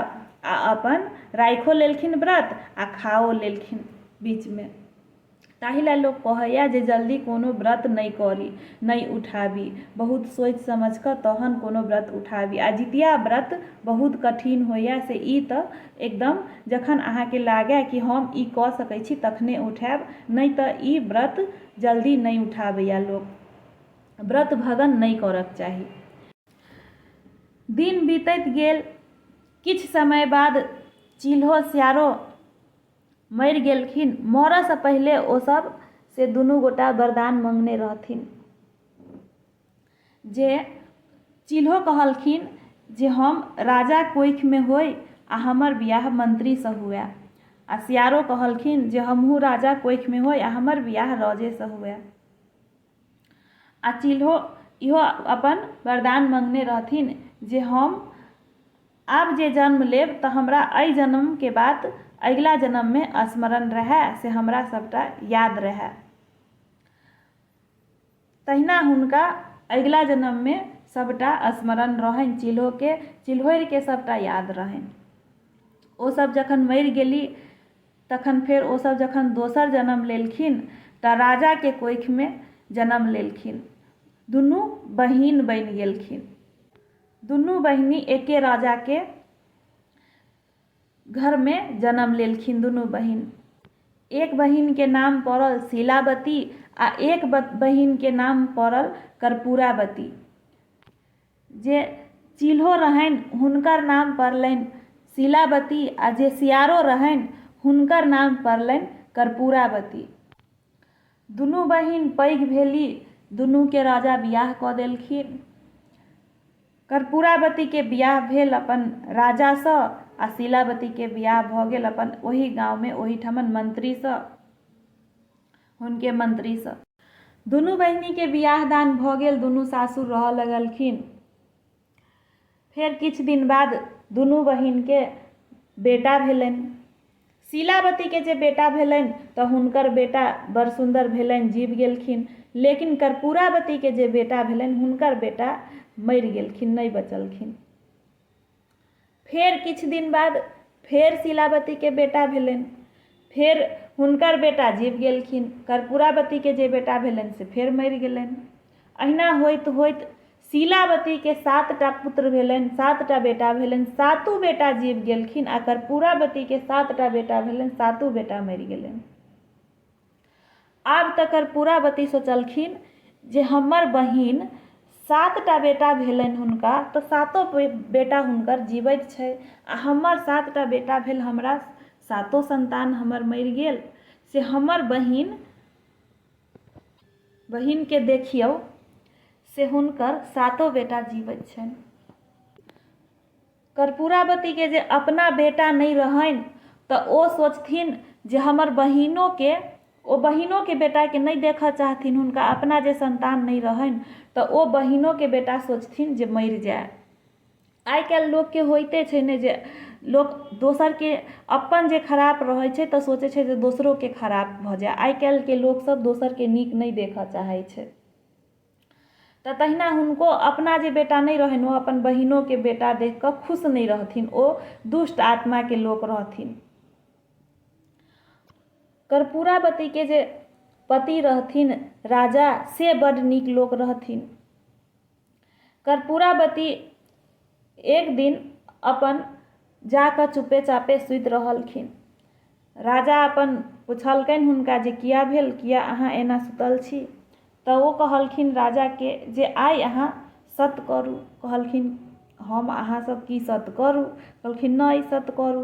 आ अपन राखिओ लेलखिन व्रत आ खाओ लेलखिन बीचमे। ताहि लए लोक कहैए जे जल्दी कोनो व्रत नहि करी, नहि उठाबी, बहुत सोचि समझि कऽ तहन कोनो व्रत उठाबी। आ जितिया व्रत बहुत कठिन होइए, से ई तऽ एकदम जखन अहाँके लागए कि हम ई कऽ सकै छी तखने उठायब, नहि तऽ ई व्रत जल्दी नहि उठाबैए लोक, व्रत भगन नहि करऽके चाही। दिन बीतैत गेल, किछु समय बाद चिल्हो सियारो मरि गेलखिन। मरऽसँ पहिले ओसभ से दुनू गोटा वरदान मङ्गने रहथिन जे चिल्हो कहलखिन जे हम राजा कोखिमे होइ आ हमर बियाह मन्त्रीसँ हुए, आ सियारो कहलखिन जे हमहूँ राजा कोखिमे होइ आ हमर बियाह राजेसँ हुए। आ चिल्हो इहो अपन वरदान मङ्गने रहथिन जे हम आब जे जन्म लेब तऽ हमरा एहि जन्मके बात अगिला जन्ममे स्मरण रहए, से हमरा सभटा याद रहए। तहिना हुनका अगिला जन्ममे सभटा स्मरण रहनि, चिल्होके चिल्होरिके सभटा याद रहनि। ओसभ जखन मरि गेली तखन फेर ओसभ जखन दोसर जन्म लेलखिन तऽ राजाके कोखिमे जन्म लेलखिन, दुनू बहिन बनि गेलखिन। दुनू बहिनी एके राजाके घरमे जन्म लेलखिन। दुनू बहिन, एक बहिनके नाम पड़ल शीलावती आ एक बहिनके नाम पड़ल कर्पूरावती। जे चिल्हो रहनि हुनकर नाम पड़लनि शीलावती आ जे सियारो रहनि हुनकर नाम पड़लनि कर्पूरावती। दुनू बहिन पैघ भेली, दुनूके राजा बियाह कऽ देलखिन। कर्पूरावतीके बियाह भेल अपन राजासँ आ शीलावतीके बियाह भऽ गेल अपन ओही गाँवमे ओहिठमन मन्त्रीसँ, हुनके मन्त्रीसँ। दुनू बहिनीके बियाह दान भऽ गेल, दुनू सासुर रहऽ लगलखिन। फेर किछु दिन बाद दुनू बहिनके बेटा भेलनि। शीलावतीके जे बेटा भेलनि तऽ हुनकर बेटा बड़ सुन्दर भेलनि, जीब गेलखिन। लेकिन कर्पूरावतीके जे बेटा भेलनि हुनकर बेटा मरि गेलखिन, नहि बचलखिन। फेर किछु दिन बाद फेर शीलावतीके बेटा भेलनि, फेर हुनकर बेटा जीब गेलखिन। कर्पूरावतीके जे बेटा भेलनि से फेर मरि गेलनि। अहिना होइत होइत शीलावतीके 7टा पुत्र भेलनि, 7टा बेटा भेलनि, सातो बेटा जीब गेलखिन आ कर्पूरावतीके 7टा बेटा भेलनि, सातो बेटा मरि गेलनि। आब तऽ कर्पूरावती सोचलखिन जे हमर बहिन 7टा बेटा भेलनि हुनका तऽ सातो बेटा हुनकर जीबैत छै आ हमर 7टा बेटा भेल, हमरा सातो सन्तान हमर मरि गेल, से हमर बहिनके देखियौ से हुनकर सातो बेटा जीबैत छनि। कर्पूरावतीके जे अपना बेटा नहि रहनि तऽ ओ सोचथिन जे हमर बहिनोके, ओ बहिनोके बेटाके नहि देखऽ चाहथिन, हुनका अपना जे सन्तान नहि रहनि तऽ ओ बहिनोके बेटा सोचथिन जे मरि जाय। आइ काल्हि लोकके होइते छै ने जे लोक दोसरके अपन जे खराप रहै छै तऽ सोचै छै जे दोसरोके खराप भऽ जाय। आइ काल्हिके लोकसभ दोसरके नीक नहि देखऽ चाहै छै। तऽ तहिना हुनको अपना जे बेटा नहि रहनि ओ अपन बहिनोके बेटा देखि कऽ खुश नहि रहथिन, ओ दुष्ट आत्माके लोक रहथिन। कर्पूरावतीके जे पति रहथिन राजा से बड्ड नीक लोक रहथिन। कर्पूरावती एक दिन अपन जा कऽ चुपे चापे सुति रहलखिन। राजा अपन पुछलकनि हुनका जे किया भेल, किया अहाँ एना सुतल छी? तऽ ओ कहलखिन राजाके जे आइ अहाँ सत करू। कहलखिन हम अहाँसँ की सत करू? कहलखिन नहि सत करू।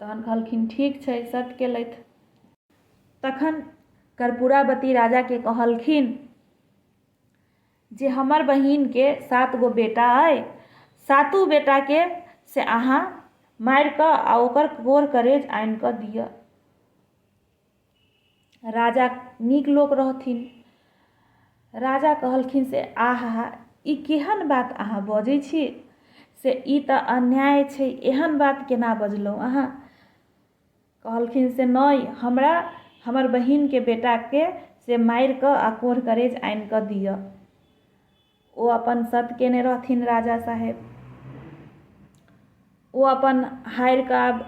तहन कहलखिन ठीक छै, सत केलथि। तखन कर्पूरावती राजाके कहलखिन जे हमर बहिनके 7 गो बेटा अइ, सातो बेटाके से अहाँ मारिकऽ आ ओकर कोढ़ करेज आनिकऽ दिअ। राजा नीक लोक रहथिन। राजा कहलखिन से आहा, ई केहन बात अहाँ बजै छी, से ई तऽ अन्याय छै, एहन बात केना बजलहुँ अहाँ? कहलखिन से नहि, हमरा हमर बहिनके बेटाके से मारिकऽ आ कोढ़ करेज आनिकऽ दिअ। ओ अपन सत केने रहथिन राजा साहेब। ओ अपन हारि कऽ आब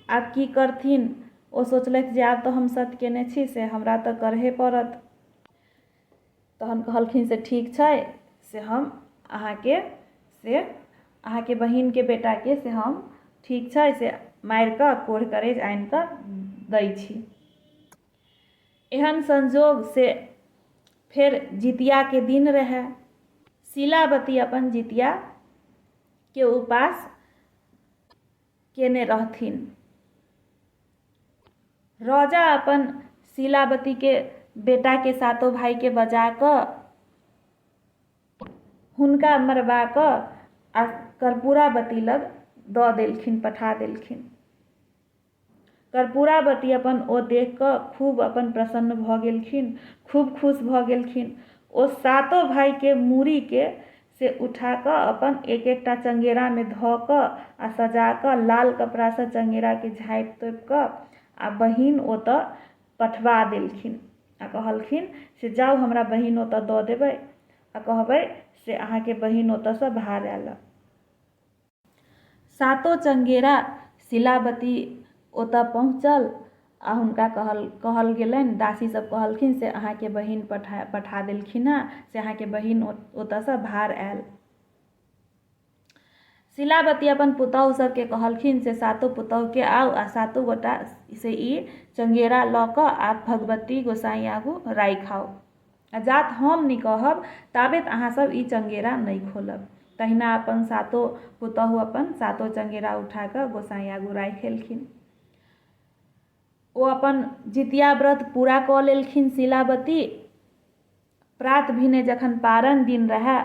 आब की करथिन। ओ सोचलथि जे आब तऽ हम सत केने छी, से हमरा तऽ करहे पड़त। तहन कहलखिन से ठीक छै, से हम अहाँके से अहाँके बहिनके बेटाके से हम ठीक छै से मारि कऽ कोढ़ करेज आनि कऽ दै छी। एहन संजोग से फेर जितियाके दिन रहै। शीलावती अपन जितियाके उपास केने रहथिन। राजा अपन शीलावतीके बेटाके सातो भाइके बजा कऽ हुनका मरबा कऽ आ कर्पूरावती लग दऽ देलखिन, पठा देलखिन। कर्पूरावती अपन ओ देख कऽ खूब अपन प्रसन्न भऽ गेलखिन, खूब खुश भऽ गेलखिन। ओ सातो भाइके मूड़ीके से उठा कऽ अपन एक एकटा चङ्गेरामे धऽ कऽ आ सजा कऽ लाल कपड़ासँ चङ्गेराके झाँपि तोपि कऽ आ बहिन ओतऽ पठबा देलखिन आ कहलखिन से जाउ हमरा बहिन ओतऽ दऽ देबै आ कहबै से अहाँके बहिन ओतऽसँ भार आयल। सातो चङ्गेरा शिलावती ओतऽ पहुँचल आ हुनका कहल कहल गेलनि, दासी सब कहलखिन से अहाँके बहिन पठा पठा देलखिन हेँ, से अहाँके बहिन ओतऽसँ भार आयल। शिलावती अपन पुतहु सबके कहलखिन से सातो पुतहुके आउ आ सातो गोटा से ई चङ्गेरा लऽ कऽ आ भगवती गोसाई आगू राखि आउ। आ जात हम नहि कहब ताबेत अहाँसभ ई चङ्गेरा नहि खोलब। तहिना अपन सातो पुतहु अपन सातो चङ्गेरा उठा कऽ गोसाँइ आगू राखि एलखिन। ओ अपन जितिया व्रत पूरा कऽ लेलखिन शीलावती। प्रात भिने जखन पारन दिन रहए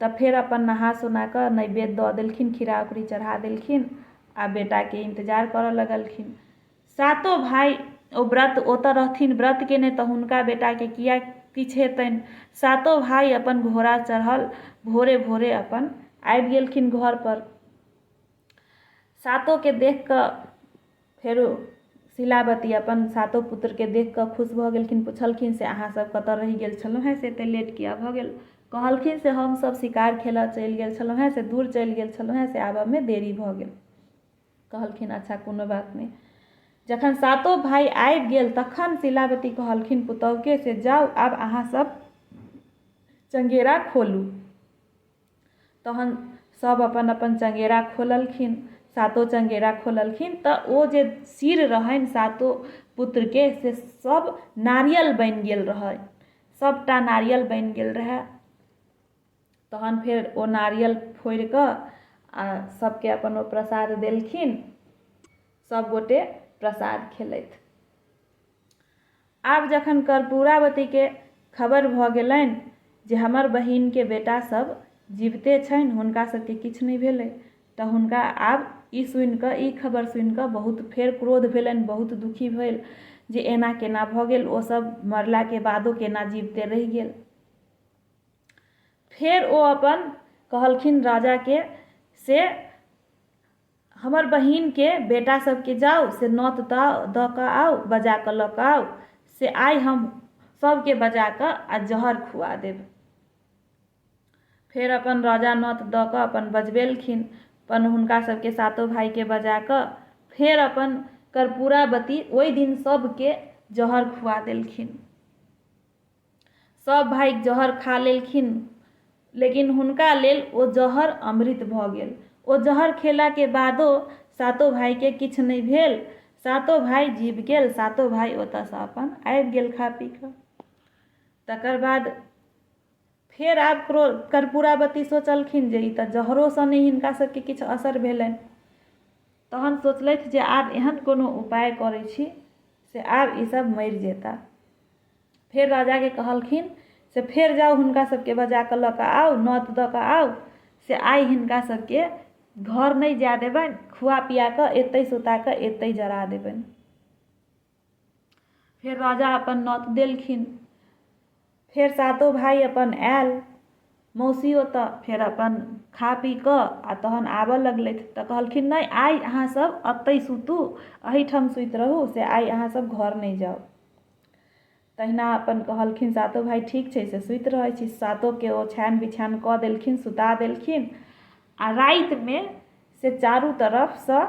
तऽ फेर अपन नहा सोना कऽ नैवेद्य दऽ देलखिन, खीरा उखरी चढ़ा देलखिन आ बेटाके इन्तजार करऽ लगलखिन। सातो भाइ ओ व्रत ओतऽ रहथिन व्रत केने तऽ हुनका बेटाके किया किछु हेतनि। सातो भाइ अपन घोड़ा चढ़ल भोरे भोरे अपन आबि गेलखिन घरपर। सातोके देख कऽ फेरो शीलावती अपन सातो पुत्रके देख कऽ खुश भऽ गेलखिन। पुछलखिन से अहाँसभ कतऽ रहि गेल छलहुँ हेँ, से एतेक लेट किया भऽ गेल? कहलखिन से हमसभ शिकार खेलऽ चलि गेल छलहुँ हेँ, से दूर चलि गेल छलहुँ हेँ, से आबऽमे देरी भऽ गेल। कहलखिन अच्छा कोनो बात नहि। जखन सातो भाइ आबि गेल तखन शीलावती कहलखिन पुतहुके से जाउ आब अहाँ सब चङ्गेरा खोलू। तहन सब अपन अपन चङ्गेरा खोललखिन, सातो चङ्गेरा खोललखिन तऽ ओ जे सिर रहनि सातो पुत्रके से सब नारियल बनि गेल रहै, सबटा नारियल बनि गेल रहै। तहन फेर ओ नारियल फोड़ि कऽ आ सभके अपन ओ प्रसाद देलखिन, सभगोटे प्रसाद खेलथि। आब जखन कर्पूरावतीके खबर भऽ गेलनि जे हमर बहिनके बेटा सभ जीविते छनि, हुनका सभके किछु नहि भेलै, तऽ हुनका आब ई सुनि कऽ, ई खबर सुनि कऽ बहुत फेर क्रोध भेलनि, बहुत दुखी भेल जे एना केना भऽ गेल, ओसभ मरलाके बादो केना जीविते रहि गेल। फेर ओ अपन कहलखिन राजाके से हमर बहिनके बेटा सबके जाउ से नोत दऽ कऽ आउ, बजा कऽ लऽ कऽ आउ, से आइ हम सबके बजा कऽ आ जहर खुआ देब। फेर अपन राजा नोत दऽ कऽ अपन बजबेलखिन, अपन हुनका सबके सातो भाइके बजा कऽ फेर अपन कर्पूरावती ओहि दिन सबके जहर खुआ देलखिन। सभ भाइ जहर खा लेलखिन, लेकिन हुनका लेल ओ जहर अमृत भऽ गेल। ओ जहर खेलाके बादो सातो भाइके किछु नहि भेल, सातो भाइ जीब गेल, सातो भाइ ओतऽसँ अपन आबि गेल खा पी कऽ। तकर बाद फेर आब कर्पूरावती सोचलखिन जे ई तऽ जहरोसँ नहि हिनका सभके किछु असर भेलनि। तहन सोचलथि जे आब एहन कोनो उपाय करै छी से आब ई सभ मरि जेता। फेर राजाके कहलखिन से फेर जाउ हुनका सबके बजा कऽ लऽ कऽ आउ, नोत दऽ कऽ आउ, से आइ हिनका सबके घर नहि जाय देबनि, खुआ पिया कऽ एतै सुता कऽ एतै जरा देबनि। फेर राजा अपन नोत देलखिन। फेर सातो भाइ अपन आयल मौसी ओतऽ, फेर अपन खा पी कऽ आ तहन आबऽ लगलथि तऽ कहलखिन नहि आइ अहाँ सब एतै सुतू, एहिठाम सुति रहू, से आइ अहाँ सब घर नहि जाउ। तहिना अपन कहलखिन सातो भाइ ठीक छै से सुति रहै छी। सातोके ओछानि बिछानि कऽ देलखिन, सुता देलखिन आ रातिमे से चारू तरफसँ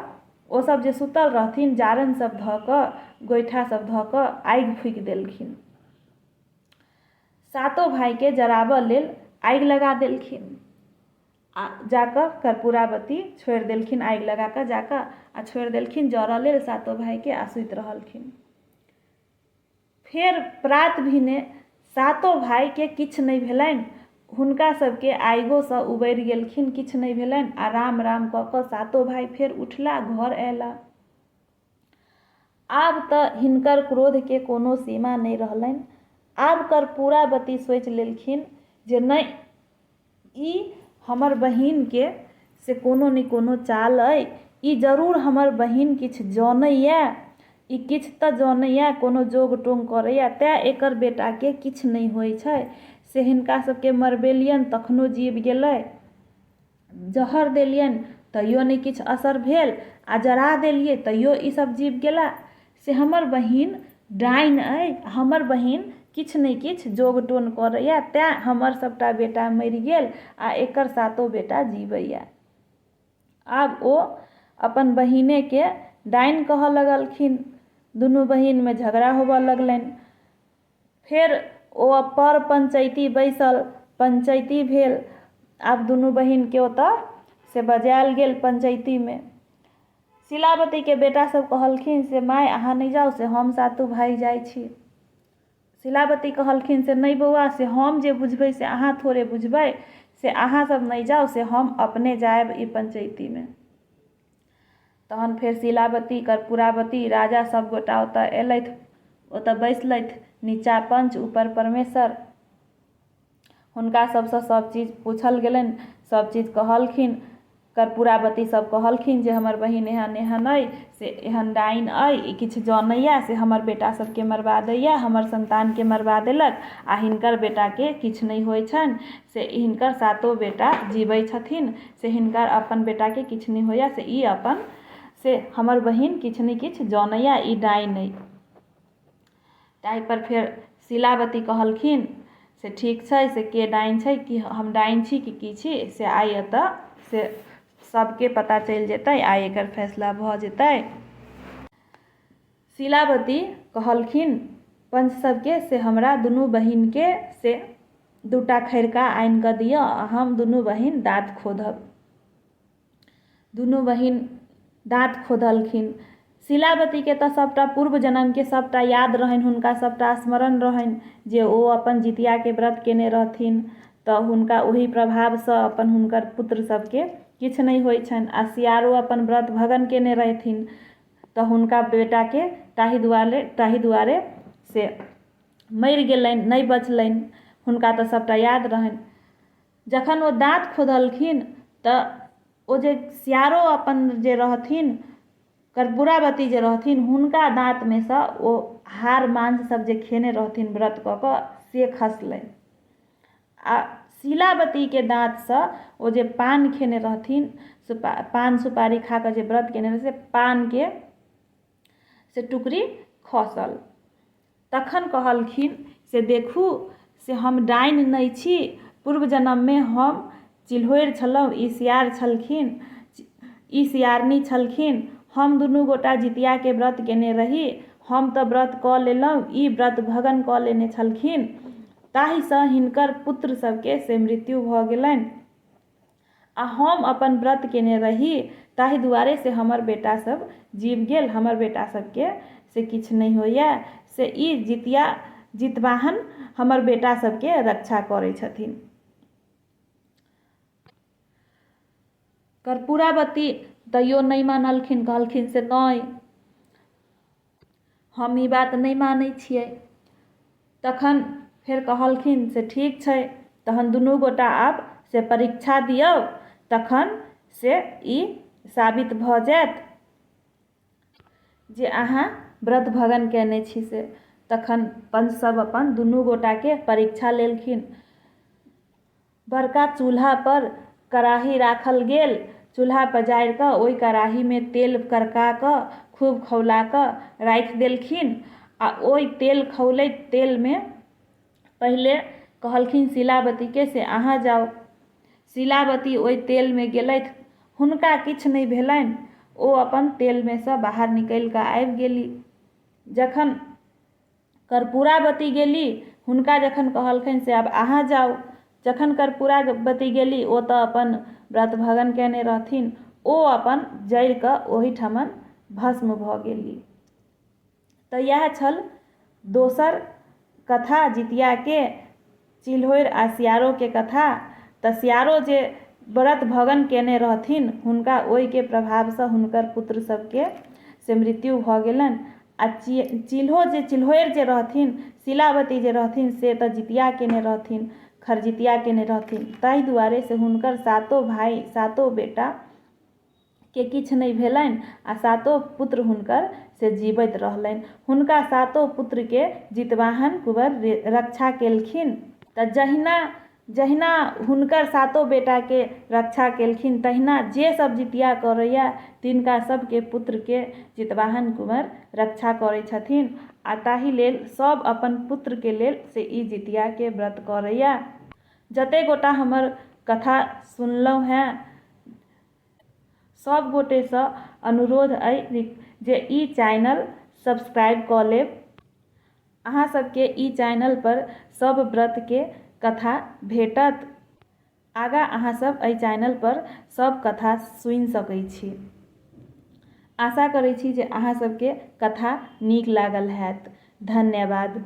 ओसभ जे सुतल रहथिन जारनि सभ धऽ कऽ गोइठा सभ धऽ कऽ आगि फूकि देलखिन। सातो भाइके जराबऽ लेल आगि लगा देलखिन आ जाकऽ कर्पूरावती छोड़ि देलखिन आगि लगा कऽ जाकऽ आ छोड़ि देलखिन जरऽ लेल सातो भाइके आ सुति रहलखिन। फेर प्रात भेने सातो भाइके किछु नहि भेलनि। हुनका सभके आगिओसँ उबरि गेलखिन, किछु नहि भेलनि आ राम राम कऽ कऽ सातो भाइ फेर उठला, घर अयला। आब तऽ हिनकर क्रोधके कोनो सीमा नहि रहलनि। आब कर्पूरावती सोचि लेलखिन जे नहि, ई हमर बहिनके से कोनो ने कोनो चाल अइ। ई जरूर हमर बहिन किछु जनैए, ई किछु तऽ जनैए, कोनो जोग टोङ करैए, तैँ एकर बेटाके किछु नहि होइ छै। से हिनका सभके मरबेलियनि तखनो जीब गेलै, जहर देलियनि तैयो नहि किछु असर भेल आ जरा देलियै तैयो ईसभ जीब गेला। से हमर बहिन डाइन अइ, हमर बहिन किछु ने किछु जोग टोन करैए, तैँ हमर सभटा बेटा मरि गेल आ एकर सातो बेटा जीबैए। आब ओ अपन बहिनेके डाइन कहऽ लगलखिन। दुनू बहिनमे झगड़ा होबऽ लगलनि। फेर ओ पर पंचैती बैसल, पंचैती भेल। आब दुनू बहिनके ओतऽ से बजायल गेल पंचैतीमे। शीलावतीके बेटा सब कहलखिन से माय अहाँ नहि जाउ, से हम सातो भाय जाइ छी। शीलावती कहलखिन से नहि बौआ, से हम जे बुझबै से अहाँ थोड़े बुझबै, से अहाँ सब नहि जाउ, से हम अपने जायब ई पंचैतीमे। तहन फेर शीलावती, कर्पूरावती, राजा सब गोटा ओतऽ एलथि, ओतऽ बैसलथि। नीचा पंच, ऊपर परमेश्वर। हुनका सबसँ सब चीज पूछल गेलनि, सब चीज कहलखिन। कर्पूरावती सब कहलखिन जे हमर बहिन एहन एहन अइ, से एहन डाइन अइ, ई किछु जनैए, से हमर बेटा सबके मरबा दैए, हमर सन्तानके मरबा देलक आ हिनकर बेटाके किछु नहि होइ छनि, से हिनकर सातो बेटा जीबै छथिन, से हिनकर अपन बेटाके किछु नहि होइए, से ई अपन से हमर बहिन किछु ने किछु जनैए, ई डाइन अइ। ताहिपर फेर शीलावती कहलखिन से ठीक छै, से के डाइन छै, कि हम डाइन छी कि की छी, से आइ एतऽ से सबके पता चलि जेतै, आइ एकर फैसला भऽ जेतै। शीलावती कहलखिन पंच सबके से हमरा दुनू बहिनके से दूटा खरिका आनि कऽ दिअ आ हम दुनू बहिन दाँत खोधब। दुनू बहिन दाँत खोधलखिन। शीलावतीके तऽ सभटा पूर्व जन्मके सभटा याद रहनि, हुनका सभटा स्मरण रहनि जे ओ अपन जितियाके व्रत कयने रहथिन, तऽ हुनका ओही प्रभावसँ अपन हुनकर पुत्र सभके किछु नहि होइ छनि आ सियारो अपन व्रत भगन कयने रहथिन, तऽ हुनका बेटाके ताहि दुआरे से मरि गेलनि, नहि बचलनि। हुनका तऽ सभटा याद रहनि। जखन ओ दाँत खोधलखिन तऽ ओ जे सियारो अपन जे रहथिन, कर्पूरावती जे रहथिन, हुनका दाँतमे सँ ओ हाड़ मांस सब जे खेने रहथिन व्रत कऽ कऽ से खसलनि आ शीलावतीके दाँतसँ ओ जे पान खेने रहथिन, पान सुपारी खा कऽ जे व्रत केने रहथिन, से पानके से टुकड़ी खसल। तखन कहलखिन से देखू, से हम डाइन नहि छी, पूर्व जन्ममे हम चिल्होरि छलहुँ, ई सियार छलखिन, ई सियारनी छलखिन। हम दुनू गोटा जितियाके व्रत कयने रही। हम तऽ व्रत कऽ लेलहुँ, ई व्रत भगन कऽ लेने छलखिन, ताहिसँ हिनकर पुत्र सभके से मृत्यु भऽ गेलनि आ हम अपन व्रत कयने रही, ताहि दुआरे से हमर बेटा सब जीब गेल। हमर बेटा सबके से किछु नहि होइए, से ई जितिया जितवाहन हमर बेटा सबके रक्षा करै छथिन। कर्पूरावती तैयो नहि मानलखिन, कहलखिन से नहि, हम ई बात नहि मानै छियै। तखन फेर कहलखिन से ठीक छै, तहन दुनू गोटा आब से परीक्षा दियौ, तखन से ई साबित भऽ जायत जे अहाँ व्रत भगन कयने छी। से तखन पंच सब अपन दुनू गोटाके परीक्षा लेलखिन। बड़का चूल्हापर कड़ाही राखल गेल। चूल्हा पजारि कऽ ओहि कड़ाहीमे तेल करका कऽ खूब खौला कऽ राखि देलखिन आ ओहि तेल खौलैत तेलमे पहिले कहलखिन शीलावतीके से अहाँ जाउ। शीलावती ओहि तेलमे गेलथि। हुनका किछु नहि भेलनि। ओ अपन तेलमे सँ बाहर निकलि कऽ आबि गेली। जखन कर्पूरावती गेली, हुनका जखन कहलखिन से आब अहाँ जाउ, जखन कर्पूरावती गेली ओ तऽ अपन व्रत भगन कयने रहथिन, ओ अपन जरि कऽ ओहिठमन भस्म भऽ गेली। तऽ इएह छल दोसर कथा जितियाके, चिल्होरि आ सियारोके कथा। तऽ सियारो जे व्रत भगन कयने रहथिन हुनका ओहिके प्रभावसँ हुनकर पुत्र सभके से मृत्यु भऽ गेलनि आ चिल्हो जे चिल्होरि जे रहथिन, शीलावती जे रहथिन से तऽ जितिया कयने रहथिन, खरजितिया कयने रहथिन, ताहि दुआरे से हुनकर सातो भाय सातो बेटा के किछु नहि भेलनि आ सातो पुत्र हुनकर से जीबैत रहलनि। हुनका सातो पुत्रके जितवाहन कुंवर रक्षा केलखिन। तऽ जहिना जहिना हुनकर सातो बेटाके रक्षा केलखिन तहिना जे सब जितिया करैए तिनका सबके पुत्रके जितवाहन कुंवर रक्षा करै छथिन आ ताहि लेल सब अपन पुत्रके लेल से ई जितियाके व्रत करैए। जतेक गोटा हमर कथा सुनलहुँ हेँ सभ गोटेसँ अनुरोध अइ जे ई चैनल सब्सक्राइब कऽ लेब। अहाँ सभके ई चैनलपर सभ व्रतके कथा भेटत। आगाँ अहाँ सभ एहि चैनलपर सभ कथा सुनि सकै छी। आशा करै छी जे अहाँ सभके कथा नीक लागल हैत। धन्यवाद।